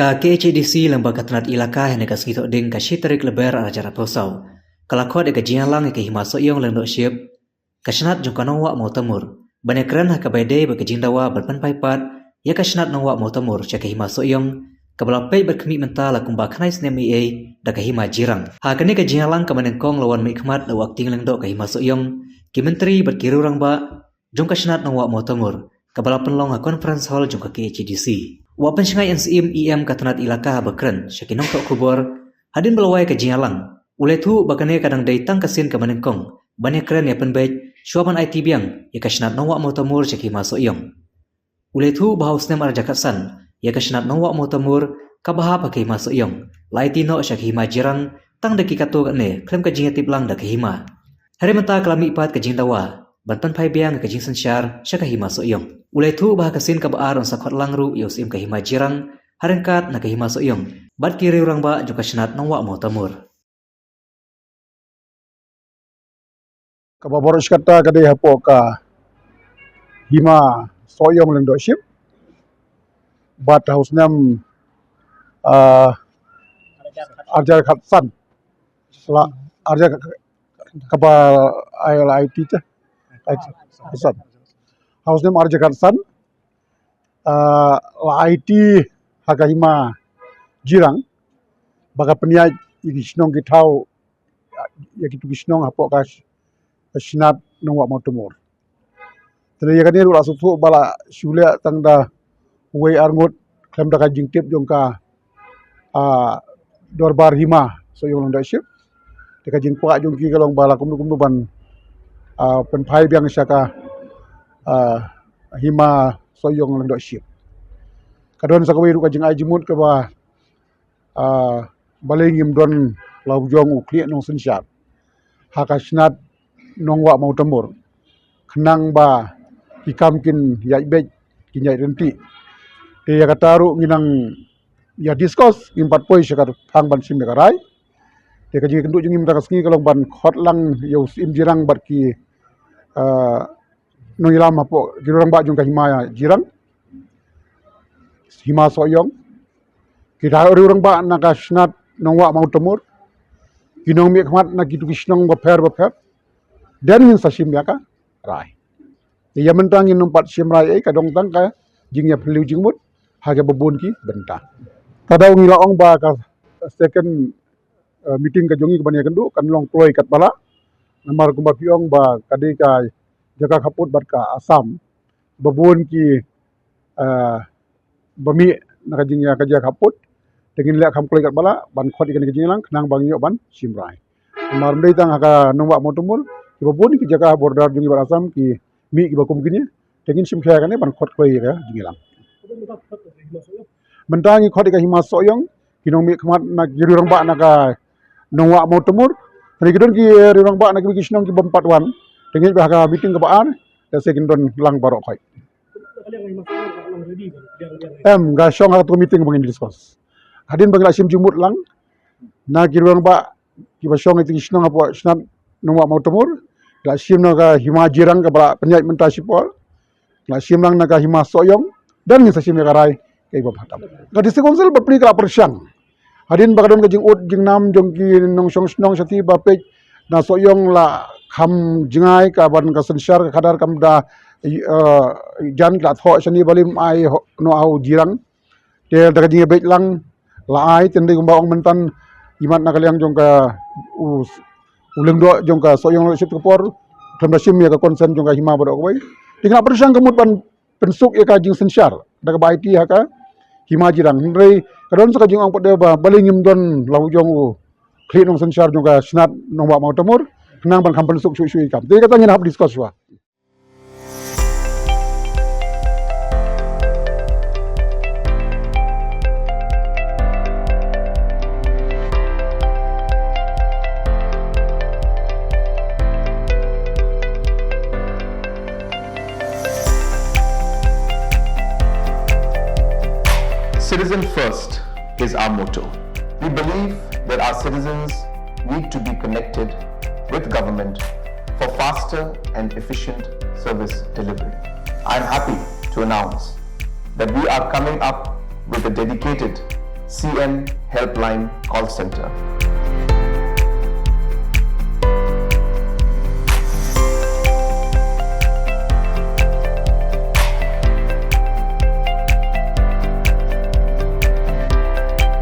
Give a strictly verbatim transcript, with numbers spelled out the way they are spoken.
Ka K H A D C lyngba ka tnat ilaka ha kane ka sngi Thohdieng ka shi tarik Lber arhajar arphew saw ka la khot ïa ka jingïalang ïa ka Hima Sohiong Lyngdoh Ship, ka shnat jong ka Nongwah Mawtamur, ban ïakren ha kaba ïadei bad ka jingdawa ban pynphai pat ïa ka shnat Nongwah Mawtamur sha ka Hima Sohiong, kaba la peit bad khmih mynta la kumba khyndai snem eiei da ka Hima Jirang. Ha kane ka jingïalang kaba nyngkong la wan mihkhmat da u Acting Lyngdoh ka Hima Sohiong, ki myntri bad ki rangbah jong ka shnat Nongwah Mawtamur, kaba la pynlong ha Conference Hall jong ka K H A D C. U Bah Pynshngaiñ N Syiem, E M ka tnat ilaka, haba kren sha ki nongthoh khubor hadien ba la wai ka jingïalang, u la ïathuh ba kane ka dang dei tang ka sien kaba nyngkong ban ïakren ïapynbeit shuwa ban aiti biang ïa ka shnat Nongwah Mawtamur sha ka Hima Sohiong. U la ïathuh ba ha u snem arhajar khatsan, ïa ka shnat Nongwah Mawtamur kaba hap ha ka Hima Sohiong la aiti noh sha ka Hima Jirang tang da ki katto katne khlem ka jingïatiplang da ka hima. Hynrei mynta ka la mih pat ka jingdawa ban pynphai biang ïa ka jingsynshar sha ka Hima Sohiong. U la ïathuh ba ha ka sien kaba ar un sa khot lang ruh ïa u Syiem ka Hima Jirang ha ryngkat na ka Hima Sohiong bad ki rangbah jong ka shnat Nongwah Mawtamur. Kaba baroh shi katta ka dei hapoh ka Hima Sohiong Lyngdoh Ship. Bad ha u snem, ah, arhajar khatsan, la, arhajar kaba ai la aiti te, ai, khatsan. Ha u snem arhajar khatsan, ah, la aiti ha ka Hima Jirang ba ka pynïaid ïa ki shnong ki thaw, ïa kitu ki shnong hapoh ka, ka shnat Nongwah Mawtamur. Te ïa kane ruh la sngewthuh ba la shu leh tang da uwei ar ngut khlem da ka jingtip jong ka, ah, dorbar Hima Sohiong Lyngdoh Ship. Te ka jingkwah jong ki ka long ba la kumno kumno ban, ah, pynphai biang sha ka, ah, Hima Sohiong Lyngdoh Ship. Ka don sa kawei ruh ka jingai jingmut kaba, ah, balei ngim don la u jong u khlieh nongsynshar ha ka shnat Nongwah Mawtamur, khnang ba ki kam kin ïaid beit, kin ïaid ryntih. Te ïa kata ruh ngi nang ïa discuss, ngim pat poi sha ka thang ban shim ïa ka rai. Te ka jingkynduh jong ngi mynta ka sngi ka long ban khot lang ïa u Syiem Jirang bad ki, ah, nongïalam hapoh ki rangbah jong ka Hima Jirang, Hima Sohiong, ki rangbah na ka shnat Nongwah Mawtamur, ki nongmihkhmat na kitu ki shnong bapher bapher. Then ngin sa shim ïa ka rai. Te ïa mynta ngin nym pat shim rai ei, ka don tang ka jingïaphylliew jingmut ha kaba bun ki bynta. Ka daw ngi la ong ba ka second, eh, meeting ka jong ngi kaban ïakynduh kan long kloi katba lah. Namar kumba phi ong ba ka dei ka jaka khappud bad ka Assam, ba bun ki, eh, ba mih na ka jingïa ka jaka khappud. Te ngin leh kham kloi katba lah ban khot ïa kane ka jingïalang khnang ba ngin ïoh ban shim rai. Namar ym dei tang ha ka Nongwah Mawtamur, kiba bun ki jaka border jong ngi bad Assam ki mih kiba kum kine. Te ngin shim khia ïa kane ban khot kloi ïa ka jingïalang. Mynta ngi khot ïa ka Hima Sohiong, ki nongmihkhmat na ki rangbah na ka Nongwah Mawtamur. Te ki don ki rangbah na ki, ki shnong ki bym pat wan. Te ngi ba ha ka meeting kaba ar, te sa kin don lang baroh khoit. Em, ka shong ha ka meeting ba ngin discuss. Hadien ba ngi la shim jingmut lang na ki rangbah kiba shong ha ki shnong hapoh shnat Nongwah Mawtamur, la shim na ka Hima Jirang kaba la pynïaid mynta shipor, la shim lang na ka Hima Sohiong, then ngin sa shim ïa ka rai kaba bha tam. Ka District Council bapli ka la pyrshang. Hadien ba ka don ka jingud jingnam jong ki nongshong shnong shati ba peit na Sohiong la kham jngai, ka ban ka synshar ka khadar kam da, eh, jan, ki la thoh shane ba lym ai ho-, noh ha u Jirang. Te da ka jingïabeit lang la ai, te ym dei kumba ong mynta, imat na ka liang jong ka u, u Lyngdoh jong ka Sohiong Lyngdoh Ship ka por, khlem da shim ïa ka consent jong ka Hima baroh kawei. Te ngi la pyrshang ka mut ban pynsuk ïa ka jingsynshar da kaba aiti ha ka Hima Jirang. Hynrei ka don sa ka jingong pat de ba balei ngim don la u jong u khlieh nongsynshar jong ka shnat Nongwah Mawtamur, khnang ban kham pynsuk shuh shuh ïa ka kam. Te kata ngin hap discuss shuwa. Citizen first is our motto. We believe that our citizens need to be connected with government for faster and efficient service delivery. I am happy to announce that we are coming up with a dedicated C M Helpline Call Center.